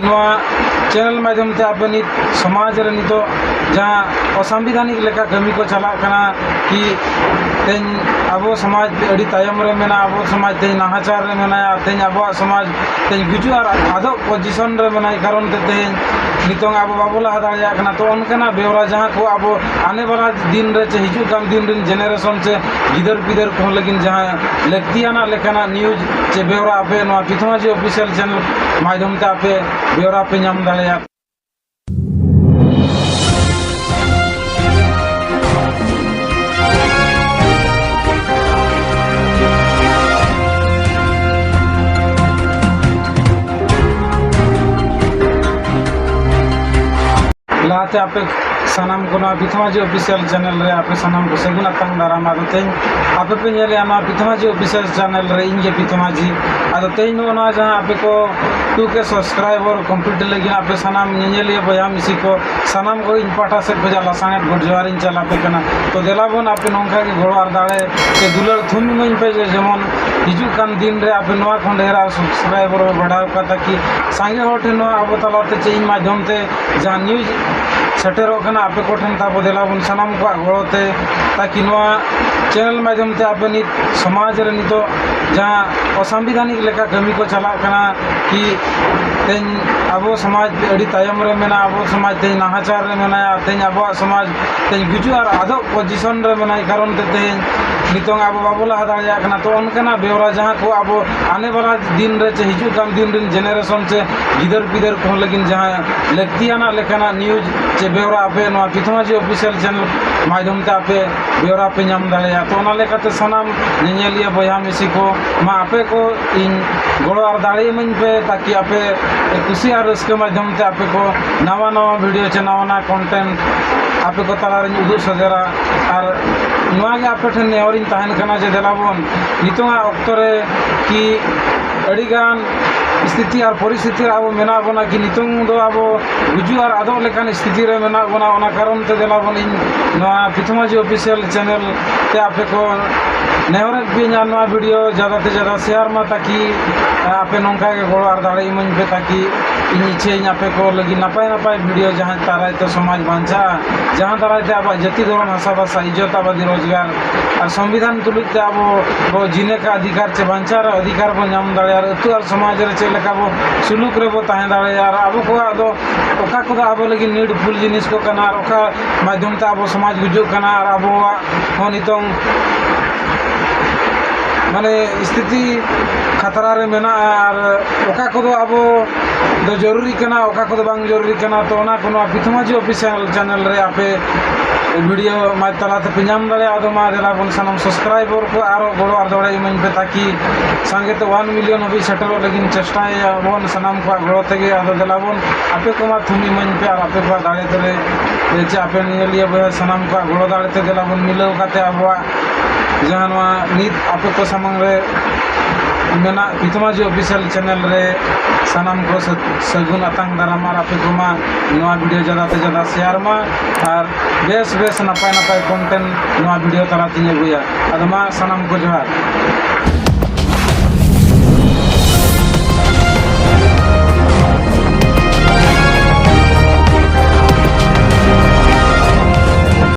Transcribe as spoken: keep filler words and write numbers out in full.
ᱱᱚᱣᱟ ᱪᱮᱱᱮᱞ ᱢᱟᱫᱽᱫᱷᱚᱢ ᱛᱮ ᱟᱯᱮ ᱱᱤᱛ ᱥᱚᱢᱟᱡᱽ ᱨᱮ ᱱᱤᱛᱚᱜ ᱡᱟᱦᱟᱸ ᱚᱥᱟᱝᱵᱤᱫᱷᱟᱱᱤᱠ ᱞᱮᱠᱟ ᱠᱟᱹᱢᱤ ᱠᱚ ᱪᱟᱞᱟᱜ ᱠᱟᱱᱟ, ᱠᱤ ᱛᱮᱦᱮᱧ ᱟᱵᱚ ᱥᱚᱢᱟᱡᱽ ᱟᱹᱰᱤ ᱛᱟᱭᱚᱢ ᱨᱮ ᱢᱮᱱᱟᱜᱼᱟ, ᱟᱵᱚ ᱥᱚᱢᱟᱡᱽ ᱛᱮᱦᱮᱧ ᱱᱟᱦᱟᱪᱟᱨ ᱨᱮ ᱢᱮᱱᱟᱭᱟ, ᱛᱮᱦᱮᱧ ᱟᱵᱚᱣᱟᱜ ᱥᱚᱢᱟᱡᱽ ᱛᱮᱦᱮᱧ ᱜᱩᱡᱩᱜ ᱟᱨ ᱟᱫᱚᱜ ᱯᱚᱡᱤᱥᱚᱱ ᱨᱮ ᱢᱮᱱᱟᱭ ᱠᱟᱨᱚᱱ ᱛᱮ ᱛᱮᱦᱮᱧ ᱱᱤᱛᱚᱝ ᱟᱵᱚ ᱵᱟᱵᱚ ᱞᱟᱦᱟ ᱫᱟᱲᱮᱭᱟᱜ ᱠᱟᱱᱟ᱾ ᱛᱚ ᱚᱱᱠᱟᱱᱟᱜ ᱵᱮᱣᱨᱟ ᱡᱟᱦᱟᱸ ᱠᱚ ᱟᱵᱚ ᱟᱱᱮ ᱵᱟᱞᱟ ᱫᱤᱱ ᱨᱮ ᱪᱮ ᱦᱤᱡᱩᱜ ᱠᱟᱱ ᱫᱤᱱ ᱨᱮᱱ ᱡᱮᱱᱟᱨᱮᱥᱚᱱ ᱪᱮ ᱜᱤᱫᱟᱹᱨ ᱯᱤᱫᱟᱹᱨ ᱠᱚᱦᱚᱸ ᱞᱟᱹᱜᱤᱫ ᱡᱟᱦᱟᱸ ᱞᱟᱹᱠᱛᱤᱭᱟᱱᱟᱜ ᱞᱮᱠᱟᱱᱟᱜ ᱱᱤᱭᱩᱡᱽ ᱪᱮ ᱵᱮᱣᱨᱟ ᱟᱯᱮ ᱱᱚᱣᱟ ᱯᱤᱛᱷᱚᱢᱟᱡᱷᱤ ᱚᱯᱷᱤᱥᱤᱭᱟᱞ ᱪᱮᱱᱮᱞ ᱢᱟᱫᱽᱫᱷᱚᱢ ᱛᱮ ᱟᱯᱮ ᱵᱮᱣᱨᱟ ᱯᱮ ᱧᱟᱢ ᱫᱟᱲᱮᱭᱟᱜᱼᱟ᱾ ᱞᱟᱦᱟᱛᱮ ᱟᱯᱮ ᱥᱟᱱᱟᱢ ᱠᱚ ᱱᱚᱣᱟ ᱯᱤᱛᱷᱚᱢᱟᱡᱷᱤ ᱚᱯᱷᱤᱥᱤᱭᱟᱞ ᱪᱮᱱᱮᱞ ᱨᱮ ᱟᱯᱮ ᱥᱟᱱᱟᱢ ᱠᱚ ᱥᱟᱹᱜᱩᱱ ᱟᱛᱟᱝ ᱫᱟᱨᱟᱢ᱾ ᱟᱫᱚ ᱛᱮᱦᱮᱧ ᱟᱯᱮ ᱯᱮ ᱧᱮᱞᱮᱜᱼᱟ ᱱᱚᱣᱟ ᱯᱤᱛᱷᱚᱢᱟᱡᱷᱤ ᱚᱯᱷᱤᱥᱤᱭᱟᱞ ᱪᱮᱱᱮᱞ ᱨᱮ ᱤᱧ ᱜᱮ ᱯᱤᱛᱷᱚᱢᱟᱡᱷᱤ᱾ ᱟᱫᱚ ᱛᱮᱦᱮᱧ ᱱᱚᱜᱼᱚ ᱱᱚᱣᱟ ᱡᱟᱦᱟᱸ ᱟᱯᱮ ᱠᱚ ᱴᱩ ᱠᱮ ᱥᱟᱵᱥᱠᱨᱟᱭᱵᱟᱨ ᱠᱚᱢᱯᱞᱤᱴ ᱞᱟᱹᱜᱤᱫ ᱟᱯᱮ ᱥᱟᱱᱟᱢ ᱧᱮᱧᱮᱞᱤᱭᱟᱹ ᱵᱚᱭᱦᱟ ᱢᱤᱥᱤ ᱠᱚ ᱥᱟᱱᱟᱢ ᱠᱚ ᱤᱧ ᱯᱟᱦᱴᱟ ᱥᱮᱫ ᱠᱷᱚᱱᱟᱜ ᱞᱟᱥᱟᱬᱦᱮᱫ ᱜᱚᱰ ᱡᱚᱦᱟᱨᱤᱧ ᱪᱟᱞ ᱟᱯᱮ ᱠᱟᱱᱟ᱾ ᱛᱚ ᱫᱮᱞᱟ ᱵᱚᱱ ᱟᱯᱮ ᱱᱚᱝᱠᱟ ᱜᱮ ᱜᱚᱲᱚ ᱟᱨ ᱫᱟᱲᱮ ᱥᱮ ᱫᱩᱞᱟᱹᱲ ᱛᱷᱩᱢ ᱤᱢᱟᱹᱧ ᱯᱮ ᱡᱮ ᱡᱮᱢᱚᱱ ᱦᱤᱡᱩᱜ ᱠᱟᱱ ᱫᱤᱱ ᱨᱮ ᱟᱯᱮ ᱱᱚᱣᱟ ᱠᱷᱚᱱ ᱰᱷᱮᱨ ᱟᱨ ᱥᱟᱵᱥᱠᱨᱟᱭᱵᱟᱨ ᱵᱚ ᱵᱟᱲᱦᱟᱣ ᱠᱟᱜ ᱛᱟᱠᱤ ᱥᱟᱸᱜᱮ ᱦᱚᱲ ᱴᱷᱮᱱ ᱱᱚᱣᱟ ᱟᱵᱚ ᱛᱟᱞᱟᱛᱮ ᱪᱮ ᱤᱧ ᱢᱟᱫᱽᱫᱷᱚᱢ ᱛᱮ ᱡᱟᱦᱟᱸ ᱱᱤᱭᱩᱡᱽ ᱥᱮᱴᱮᱨᱚᱜ ᱠᱟᱱᱟ ᱟᱯᱮ ᱠᱚᱴᱷᱮᱱ, ᱛᱟᱵᱚ ᱫᱮᱞᱟ ᱵᱚᱱ ᱥᱟᱱᱟᱢ ᱠᱚᱣᱟᱜ ᱜᱚᱲᱚ ᱛᱮ, ᱛᱟᱠᱤ ᱱᱚᱣᱟ ᱪᱮᱱᱮᱞ ᱢᱟᱫᱽᱫᱷᱚᱢ ᱛᱮ ᱟᱯᱮ ᱱᱤᱛ ᱥᱚᱢᱟᱡᱽ ᱨᱮ ᱱᱤᱛᱚᱜ ᱡᱟᱦᱟᱸ ᱚᱥᱟᱝᱵᱤᱫᱷᱟᱱᱤᱠ ᱞᱮᱠᱟ ᱠᱟᱹᱢᱤ ᱠᱚ ᱪᱟᱞᱟᱜ ᱠᱟᱱᱟ, ᱠᱤ ᱛᱮᱦᱮᱧ ᱟᱵᱚ ᱥᱚᱢᱟᱡᱽ ᱟᱹᱰᱤ ᱛᱟᱭᱚᱢ ᱨᱮ ᱢᱮᱱᱟᱜᱼᱟ, ᱟᱵᱚ ᱥᱚᱢᱟᱡᱽ ᱛᱮᱦᱮᱧ ᱱᱟᱦᱟᱪᱟᱨ ᱨᱮ ᱢᱮᱱᱟᱭᱟ, ᱛᱮᱦᱮᱧ ᱟᱵᱚᱣᱟᱜ ᱥᱚᱢᱟᱡᱽ ᱛᱮᱦᱮᱧ ᱜᱩᱡᱩᱜ ᱟᱨ ᱟᱫᱚᱜ ᱯᱚᱡᱤᱥᱚᱱ ᱨᱮ ᱢᱮᱱᱟᱭ ᱠᱟᱨᱚᱱ ᱛᱮ ᱛᱮᱦᱮᱧ ᱱᱤᱛᱚᱝ ᱟᱵᱚ ᱵᱟᱵᱚ ᱞᱟᱦᱟ ᱫᱟᱲᱮᱭᱟᱜ ᱠᱟᱱᱟ᱾ ᱛᱚ ᱚᱱᱠᱟᱱᱟᱜ ᱵᱮᱣᱨᱟ ᱡᱟᱦᱟᱸ ᱠᱚ ᱟᱵᱚ ᱟᱱᱮ ᱵᱟᱞᱟ ᱫᱤᱱ ᱨᱮ ᱪᱮ ᱦᱤᱡᱩᱜ ᱠᱟᱱ ᱫᱤᱱ ᱨᱮᱱ ᱡᱮᱱᱟᱨᱮᱥᱚᱱ ᱪᱮ ᱜᱤᱫᱟᱹᱨ ᱯᱤᱫᱟᱹᱨ ᱠᱚᱦᱚᱸ ᱞᱟᱹᱜᱤᱫ ᱡᱟᱦᱟᱸ ᱞᱟᱹᱠᱛᱤᱭᱟᱱᱟᱜ ᱞᱮᱠᱟᱱᱟᱜ ᱱᱤᱭᱩᱡᱽ ᱪᱮ ᱵᱮᱣᱨᱟ ᱟᱯᱮ ᱱᱚᱣᱟ ᱯᱤᱛᱷᱚᱢᱟᱡᱷᱤ ᱚᱯᱷᱤᱥᱤᱭᱟᱞ ᱪᱮᱱᱮᱞ ᱢᱟᱫᱽᱫᱷᱚᱢ ᱛᱮ ᱟᱯᱮ ᱵᱮᱣᱨᱟ ᱯᱮ ᱧᱟᱢ ᱫᱟᱲᱮᱭᱟᱜᱼᱟ᱾ ᱛᱚ ᱚᱱᱟ ᱞᱮᱠᱟᱛᱮ ᱥᱟᱱᱟᱢ ᱧᱮᱧᱮᱞᱤᱭᱟᱹ ᱵᱚᱭᱦᱟ ᱢᱤᱥᱤ ᱠᱚ ᱢᱟ ᱟᱯᱮ ᱠᱚ ᱤᱧ ᱜᱚᱲᱚ ᱟᱨ ᱫᱟᱲᱮ ᱤᱢᱟᱹᱧ ᱯᱮ, ᱛᱟᱠᱤ ᱟᱯᱮ ᱠᱩᱥᱤ ᱟᱨ ᱨᱟᱹᱥᱠᱟᱹ ᱢᱟᱫᱽᱫᱷᱚᱢ ᱛᱮ ᱟᱯᱮ ᱠᱚ ᱱᱟᱣᱟ ᱱᱟᱣᱟ ᱵᱷᱤᱰᱤᱭᱳ ᱪᱮ ᱱᱟᱣᱟ ᱱᱟᱣᱟ ᱠᱚᱱᱴᱮᱱᱴ ᱟᱯᱮ ᱠᱚ ᱛᱟᱞᱟᱨᱤᱧ ᱩᱫᱩᱜ ᱥᱚᱫᱚᱨᱟ᱾ ᱟᱨ ᱱᱚᱣᱟ ᱜᱮ ᱟᱯᱮ ᱴᱷᱮᱱ ᱱᱮᱦᱚᱨᱤᱧ ᱛᱟᱦᱮᱱ ᱠᱟᱱᱟ ᱡᱮ ᱫᱮᱞᱟ ᱵᱚᱱ ᱱᱤᱛᱚᱝᱟᱜ ᱚᱠᱛᱚ ᱨᱮ ᱠᱤ ᱟᱹᱰᱤᱜᱟᱱ ᱥᱛᱷᱤᱛᱤ ᱟᱨ ᱯᱚᱨᱤᱥᱛᱷᱤᱛᱤ ᱨᱮ ᱟᱵᱚ ᱢᱮᱱᱟᱜ ᱵᱚᱱᱟ, ᱠᱤ ᱱᱤᱛᱚᱝ ᱫᱚ ᱟᱵᱚ ᱜᱩᱡᱩᱜ ᱟᱨ ᱟᱫᱚᱜ ᱞᱮᱠᱟᱱ ᱥᱛᱷᱤᱛᱤ ᱨᱮ ᱢᱮᱱᱟᱜ ᱵᱚᱱᱟ᱾ ᱚᱱᱟ ᱠᱟᱨᱚᱱ ᱛᱮ ᱫᱮᱞᱟ ᱵᱚᱱ ᱤᱧ ᱱᱚᱣᱟ ᱯᱤᱛᱷᱚᱢᱟᱡᱷᱤ ᱚᱯᱷᱤᱥᱤᱭᱟᱞ ᱪᱮᱱᱮᱞ ᱛᱮ ᱟᱯᱮ ᱠᱚ ᱱᱮᱦᱚᱨᱮᱫ ᱯᱮᱭᱟᱹᱧ ᱟᱨ ᱱᱚᱣᱟ ᱵᱷᱤᱰᱤᱭᱳ ᱡᱟᱫᱟ ᱛᱮ ᱡᱟᱫᱟ ᱥᱮᱭᱟᱨ ᱢᱟ, ᱛᱟᱠᱤ ᱟᱯᱮ ᱱᱚᱝᱠᱟ ᱜᱮ ᱜᱚᱲᱚ ᱟᱨ ᱫᱟᱲᱮ ᱤᱢᱟᱹᱧ ᱯᱮ, ᱛᱟᱠᱤ ᱤᱧ ᱤᱪᱪᱷᱟᱹᱧ ᱟᱯᱮ ᱠᱚ ᱞᱟᱹᱜᱤᱫ ᱱᱟᱯᱟᱭ ᱱᱟᱯᱟᱭ ᱵᱷᱤᱰᱤᱭᱳ, ᱡᱟᱦᱟᱸ ᱫᱟᱨᱟᱭ ᱛᱮ ᱥᱚᱢᱟᱡᱽ ᱵᱟᱧᱪᱟᱜᱼᱟ, ᱡᱟᱦᱟᱸ ᱫᱟᱨᱟᱭ ᱛᱮ ᱟᱵᱚᱣᱟᱜ ᱡᱟᱹᱛᱤ ᱫᱷᱚᱨᱚᱢ ᱦᱟᱥᱟ ᱵᱷᱟᱥᱟ ᱤᱡᱽᱡᱚᱛ ᱟᱵᱟᱫᱤ ᱨᱳᱡᱽᱜᱟᱨ ᱟᱨ ᱥᱚᱝᱵᱤᱫᱷᱟᱱ ᱛᱩᱞᱩᱡ ᱛᱮ ᱟᱵᱚ ᱵᱚ ᱡᱤᱱᱟᱹᱠᱟ ᱚᱫᱷᱤᱠᱟᱨ ᱪᱮ ᱵᱟᱧᱪᱟᱣ ᱨᱮ ᱚᱫᱷᱤᱠᱟᱨ ᱵᱚ ᱧᱟᱢ ᱫᱟᱲᱮᱭᱟᱜᱼᱟ, ᱟᱨ ᱟᱹᱛᱩ ᱟᱨ ᱥᱚᱢᱟᱡᱽ ᱨᱮ ᱪᱮᱫ ᱞᱮᱠᱟ ᱵᱚ ᱥᱩᱞᱩᱠ ᱨᱮᱵᱚ ᱛᱟᱦᱮᱸ ᱫᱟᱲᱮᱭᱟᱜᱼᱟ, ᱟᱨ ᱟᱵᱚ ᱠᱚᱣᱟᱜ ᱫᱚ ᱚᱠᱟ ᱠᱚᱫᱚ ᱟᱵᱚ ᱞᱟᱹᱜᱤᱫ ᱱᱤᱰᱯᱷᱩᱞ ᱡᱤᱱᱤᱥ ᱠᱚ ᱠᱟᱱᱟ, ᱟᱨ ᱚᱠᱟ ᱢᱟᱫᱽᱫᱷᱚᱢ ᱛᱮ ᱟᱵᱚ ᱥᱚᱢᱟᱡᱽ ᱜᱩᱡᱩᱜ ᱠᱟᱱᱟ, ᱟᱨ ᱟᱵᱚᱣᱟᱜ ᱦᱚᱸ ᱱᱤᱛᱚᱝ ᱢᱟᱱᱮ ᱥᱛᱷᱤᱛᱤ ᱠᱷᱟᱛᱨᱟ ᱨᱮ ᱢᱮᱱᱟᱜᱼᱟ, ᱟᱨ ᱚᱠᱟ ᱠᱚᱫᱚ ᱟᱵᱚ ᱫᱚ ᱡᱚᱨᱩᱨᱤ ᱠᱟᱱᱟ, ᱚᱠᱟ ᱠᱚᱫᱚ ᱵᱟᱝ ᱡᱚᱨᱩᱨᱤ ᱠᱟᱱᱟ, ᱛᱚ ᱚᱱᱟ ᱠᱚ ᱱᱚᱣᱟ ᱯᱤᱛᱷᱢᱟᱡᱷᱤ ᱚᱯᱷᱤᱥᱤᱭᱟᱞ ᱪᱮᱱᱮᱞ ᱨᱮ ᱟᱯᱮ ᱵᱷᱤᱰᱤᱭᱳ ᱢᱟᱡᱽ ᱛᱟᱞᱟᱛᱮ ᱯᱮ ᱧᱟᱢ ᱫᱟᱲᱮᱭᱟᱜᱼᱟ᱾ ᱟᱫᱚ ᱢᱟ ᱫᱮᱞᱟ ᱵᱚᱱ ᱥᱟᱱᱟᱢ ᱥᱟᱵᱥᱠᱨᱟᱭᱵᱟᱨ ᱠᱚ ᱟᱨᱚ ᱜᱚᱲᱚ ᱟᱨ ᱫᱟᱲᱮ ᱤᱢᱟᱹᱧ ᱯᱮ, ᱛᱟᱠᱤ ᱥᱟᱸᱜᱮ ᱛᱮ ᱚᱣᱟᱱ ᱢᱤᱞᱤᱭᱚᱱ ᱦᱟᱹᱵᱤᱡ ᱥᱮᱴᱮᱨᱚᱜ ᱞᱟᱹᱜᱤᱫ ᱪᱮᱥᱴᱟᱭᱟ ᱵᱚᱱ ᱥᱟᱱᱟᱢ ᱠᱚᱣᱟᱜ ᱜᱚᱲᱚ ᱛᱮᱜᱮ᱾ ᱟᱫᱚ ᱫᱮᱞᱟ ᱵᱚᱱ ᱟᱯᱮ ᱠᱚᱢᱟ ᱛᱷᱩᱢ ᱤᱢᱟᱹᱧ ᱯᱮ, ᱟᱨ ᱟᱯᱮ ᱠᱚᱣᱟᱜ ᱫᱟᱲᱮ ᱛᱮᱞᱮ ᱪᱮ ᱟᱯᱮ ᱧᱮᱧᱮᱞᱤᱭᱟᱹ ᱵᱚᱭᱦᱟ ᱥᱟᱱᱟᱢ ᱠᱚᱣᱟᱜ ᱜᱚᱲᱚ ᱫᱟᱲᱮ ᱛᱮ ᱫᱮᱞᱟ ᱵᱚᱱ ᱢᱤᱞᱟᱹᱣ ᱠᱟᱛᱮ ᱟᱵᱚᱣᱟᱜ ᱡᱟᱦᱟᱸ ᱱᱚᱣᱟ ᱱᱤᱛ ᱟᱯᱮ ᱠᱚ ᱥᱟᱢᱟᱝ ᱨᱮ ᱢᱮᱱᱟᱜ ᱯᱤᱛᱷᱢᱟᱡᱷᱤ ᱚᱯᱷᱤᱥᱤᱭᱟᱞ ᱪᱮᱱᱮᱞ ᱨᱮ ᱥᱟᱱᱟᱢ ᱠᱚ ᱥᱟᱹ-, ᱥᱟᱹᱜᱩᱱ ᱟᱛᱟᱝ ᱫᱟᱨᱟᱢ, ᱟᱨ ᱟᱯᱮ ᱠᱚᱢᱟ ᱱᱚᱣᱟ ᱵᱷᱤᱰᱤᱭᱳ ᱡᱟᱫᱟ ᱛᱮ ᱡᱟᱫᱟ ᱥᱮᱭᱟᱨ ᱢᱟ, ᱟᱨ ᱵᱮᱥ ᱵᱮᱥ ᱱᱟᱯᱟᱭ ᱱᱟᱯᱟᱭ ᱠᱚᱱᱴᱮᱱᱴ ᱱᱚᱣᱟ ᱵᱷᱤᱰᱤᱭᱳ ᱛᱟᱞᱟ ᱛᱮᱧ ᱟᱹᱜᱩᱭᱟ᱾ ᱟᱫᱚ ᱢᱟ ᱥᱟᱱᱟᱢ ᱠᱚ ᱡᱚᱦᱟᱨ᱾